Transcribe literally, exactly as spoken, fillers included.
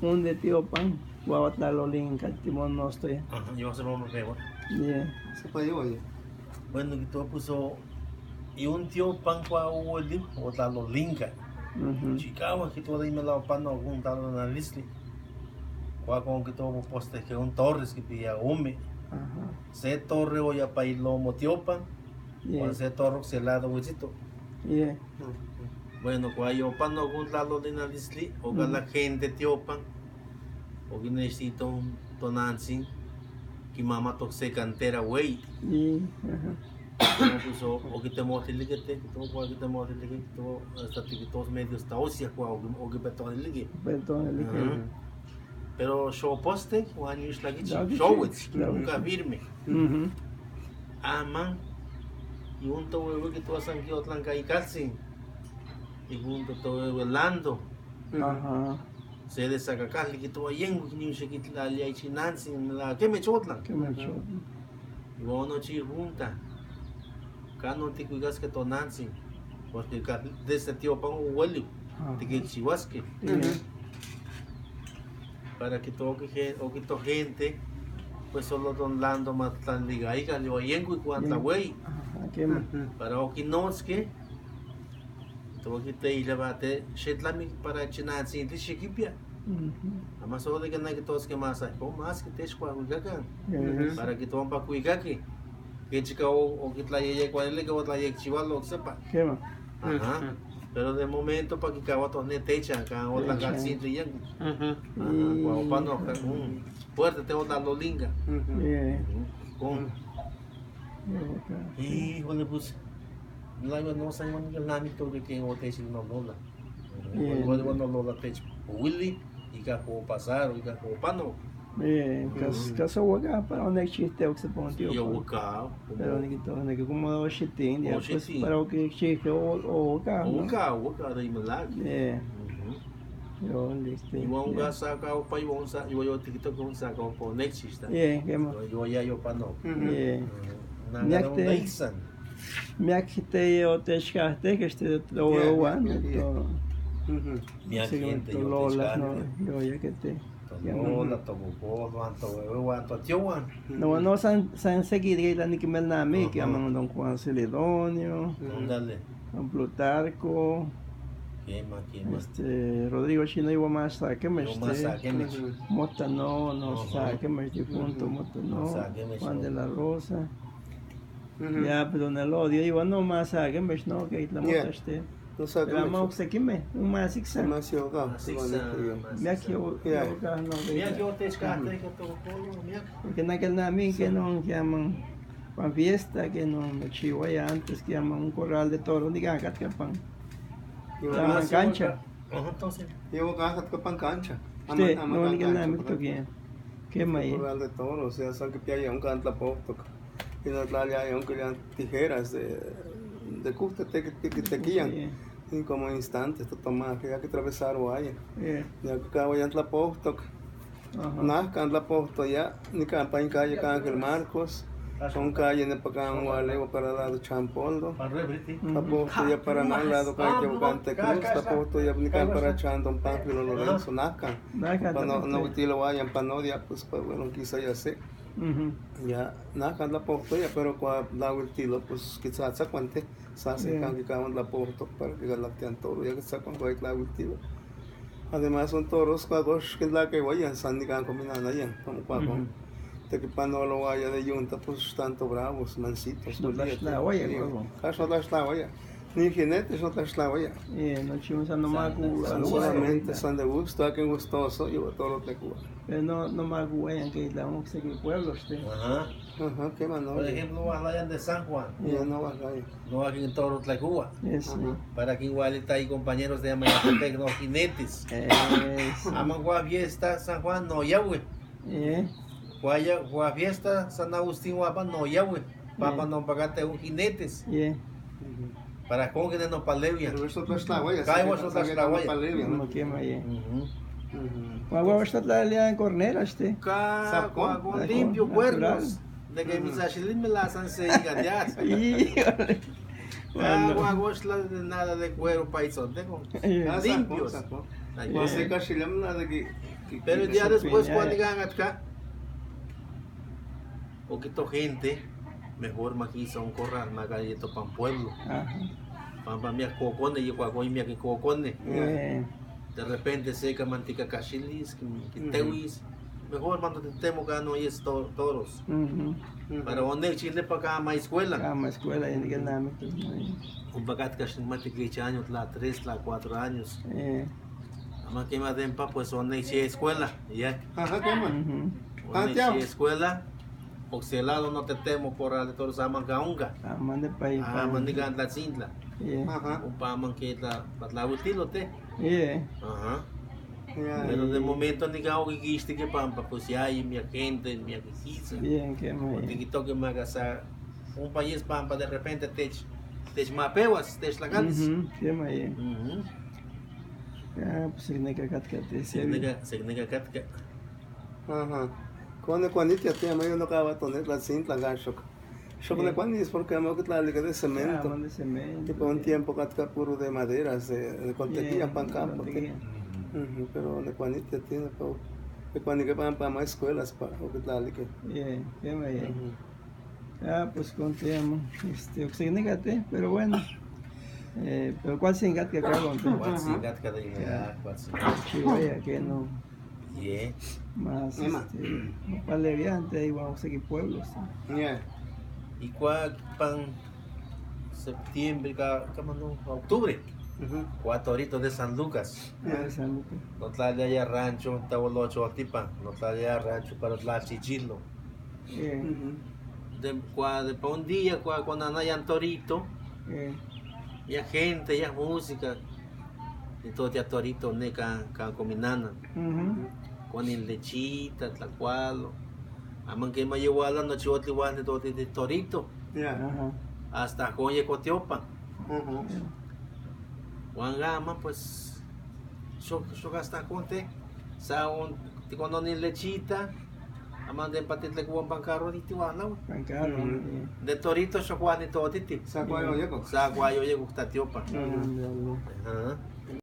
Un de tiopan, guaguatlalolinca, timón nostoya. Ajá, yo se lo me pego. Yeah. Se pa yo, oye. Bueno, que todo puso, y un tiopan cua uoli, otlalolinca. Ujú. Chicago, que todo ahí me la pano, un tal analisli. Cua con que todo poste que un torres que pilla ome. Ajá. Se torre o ya pa ilomo tiopan. Yeah. Cuando se torre se lado huesito. Yeah. Bueno, cua yo pano, un lado de analisli, o la gente tiopan. O que necesita un tonantzin, que mama to se cantera, güey. Yeah. Ajá. Como puso, o que te motilique te, que todo cua que te motilique, que todo, hasta que todos medios ta osia, cua, o que, o que petolique. Petolique. Ajá. Pero show poste, Juan Yush la gichi, show it, nunca firme. Ujú. Aman, y un to wewe que tú asan que otlan kai calcin, y junto to wewe lando. Ajá. Se de saca cali que tú ayengo que ni un chiquit la le aichi nansi, la que me chotla. Que me chotla. Y bueno, chi junta. Cano te cuigas que tonantzin. Porque desde tío pan o hueli. Ajá. Te que chihuasque. Ujú. Para que toque gen-, o que to gente, pues solo don lando más tan liga ahí, que lo ayengo y cuanta güey. Ajá, que me. Ujú. Para o que no es que, toque te y levate, shetlami para chinantzin, te shikipia. Ujú. Ama solo de que no hay que todos que más hay, o más que te shkua cuicacan. Ujú. Para que toman pa cuicaque. Que chica o, o que tla ye, cuál es que o tla ye chival o sepa. Quema. Ajá. Ujú. Pero de momento pa que cabo to ne techa, acá o la Techa. Calcin te yang. Ujú. Ajá. Y cuando pa no, un fuerte te o la lolinga. Ujú. Yeah. Ujú. Con. Yeah, okay. Híjole, pues, la yo no sé, man, que el nami to que quien o te si no lola. Yeah. Bueno, bueno, no lola te, Willy, y que puedo pasar, y que puedo pano. Eh, cas-, caso waka, para donde existe o que se pone tío, yo pa. Waka, pero ni que todo, ni que como o shitin, ya, pues, shitin. Para o que existe o, o waka, ¿no? Waka, waka, de Imalak. Eh. Ujú. Yo, este, y vamos a sacar o pa, y vamos a, y voy a TikTok, vamos a sacar o pa, no existe. Eh, ¿qué más? Yo, yo ya, yo pa, no. Ujú. Eh. Ujú. Nada, ya no te dicen. Miak te yo te shkahte, que este, lo, ya, wan, ya, ya, ya. Todo. Ujú. Miak sí, gente, yo te lolas, shkahte. No, yo ya que te. Tonola, tococodoan, tohuehuehuan, totiohuan. No, no, san, san seguir que la ni que me la mi, que llaman don Juan Celedonio, don Plutarco, ¿qué más, qué más? Este, Rodrigo Chino, yo más saque me, yo más este, saque me. Mota no, no saque me, difunto Mota no, Juan de la Rosa. Ya, pero en el odio, yo no más saque me, no, que la mota este. Pero ama uksakime, un más iksa. Más yoga. Más iksa, más iksa. Miak yo, yoga, no, miak yo te shkahte, que todo, todo, miak. Porque en aquel nami que no, que llaman, pan fiesta, que no, me chihuaya antes, que llaman un corral de toro, digan, catcapan. Llaman cancha. Ajá, entonces. Yo, catcapan cancha. Sí, ama, ama no, ni que cancha, nami to que. ¿Qué más? Corral de toro, o sea, san que pia un cantla poco. Y no tla ya, aunque ya tijeras de, de custa te, te, te, te guían. Sí. Y como instantes, te toma, que ya que atravesar o allá. Sí. Ya que acabo ya en la posto. Ajá. Nah, can la posto ya, ni can pa en calle, can Ángel Marcos, con calle en Pacán, Guale, o para lado Champoldo. Ujú. La posto ya para nada, lado calle, Ocante Cruz, la posto ya ni can para Chandon, Pánfilo, Lorenzo, nah, can. Nah, can pa no, también no, sí. Utilo vayan, pa no, ya, pues, pues, bueno, quizá ya sé. Ujú. Ya, nah, can la posto ya, pero cua la ultilo, pues, quizá sa cuante, sa se can que caban la posto, para que la tian toro, ya que sa cuan cua la ultilo. Además, son toros cua gosh, que la que vayan, san ni can combinana ya, como cua con. Ujú. Te que pa no lo vaya de yunta, pues, tanto bravos, mansitos, no, pues, la ya te, la vaya, sí. Caso la vaya. Ni jinetes no te esclavo ya. Eh, no, chimo, o sea, no me acu-, solamente son de gusto, a quien gustoso, yo todo lo te cua. Pero no, no me acu-, en que la vamos a seguir pueblo, este. Ajá. Ajá, qué más, ¿no? Por ejemplo, vas allá de San Juan. Ya no vas allá. No, aquí en Toro Tlacuba. Eso. Ajá. Para que igual está ahí compañeros de Amayatepec, no jinetes. Eso. Ama cua fiesta San Juan, no, ya, güey. Eh. Cua ya, cua fiesta San Agustín, guapa, no, ya, güey. Papa no pagate un jinetes. Yeah. Para con que no palevian. Pero eso está la huella. Cae vos está la huella. No quema, yeah. Ujú. Ujú. Guau, guau, está la liada en cornera, este. Ca-, con limpio cuernos. De que mis achilín me las han seguido ya. Híjole. Guau, guau, guau, la de nada de cuero, paiso. Tengo limpio. Ay, no sé, casi la de que Pero ya después, cuando llegan acá, poquito gente, mejor ma kisa un corral, ma kisa pan pueblo. Pampa miak kokone, y cuaco miak kokone. De repente seca mantica cachilis, que tewis. Mejor mando te temo que no es toros. Para donde chile para acá más escuela. Acá más escuela, y que nada, un paquete que más te que años, la tres, la cuatro años. Ama que más den pa pues son nechi escuela, ya. Ajá, ¿cómo? Son nechi escuela, oxelado no te temo por al toros aman gaunga. Aman de país. Aman de ganda sintla. Ajá. Un pa aman que la patla utilo te. Ajá. Pero de momento ni gaunga que este que pampa pues ya hay mi gente, mi que quisa. Bien, qué mal. Porque que toque más gasa un país pampa de repente te te mapewas, te la cantes. Qué mal. Ah, pues se nega katka te se. Se nega katka. Ajá. Con el cuanito ya te llama yo no acaba tener la cinta gancho. Yo con el cuanito es porque amo que la liga de cemento. De cemento. Y por un tiempo katka puro de madera, se contenía pan campo. Pero de cuanito tiene, pero de cuanito que van para más escuelas para o que la liga. Bien, bien. Ah, pues con te llamo. Este, oxigénate, pero bueno. Eh, pero cuál sin gat que acabo. Cuál sin gat que de cuál sin gat. Que no. Yeah. Más, este, para leviante, ahí vamos a seguir pueblos. Yeah. Y cuál pan septiembre, ¿cómo no? Octubre. Cuatro horitos de San Lucas. De San Lucas. No trae allá rancho, estaba los ocho tipa. No trae allá rancho para la chichilo. De, cua, de pa un día, cua, cuando anayan torito, ya gente, ya música, y todo ya torito, ne can, can cominana. Con el lechita, tlacualo. Aman que me llevó a la noche otro igual de todo de torito. Hasta con ye cotiopa. Wangama, pues, yo, yo hasta conte, sa un, te cuando ni lechita, aman de empate te cuban pan carro, y te van a Tan caro. De torito, yo cuando ni todo titi. Sa cuayo llego. Sa cuayo llego, está tiopa. Ajá.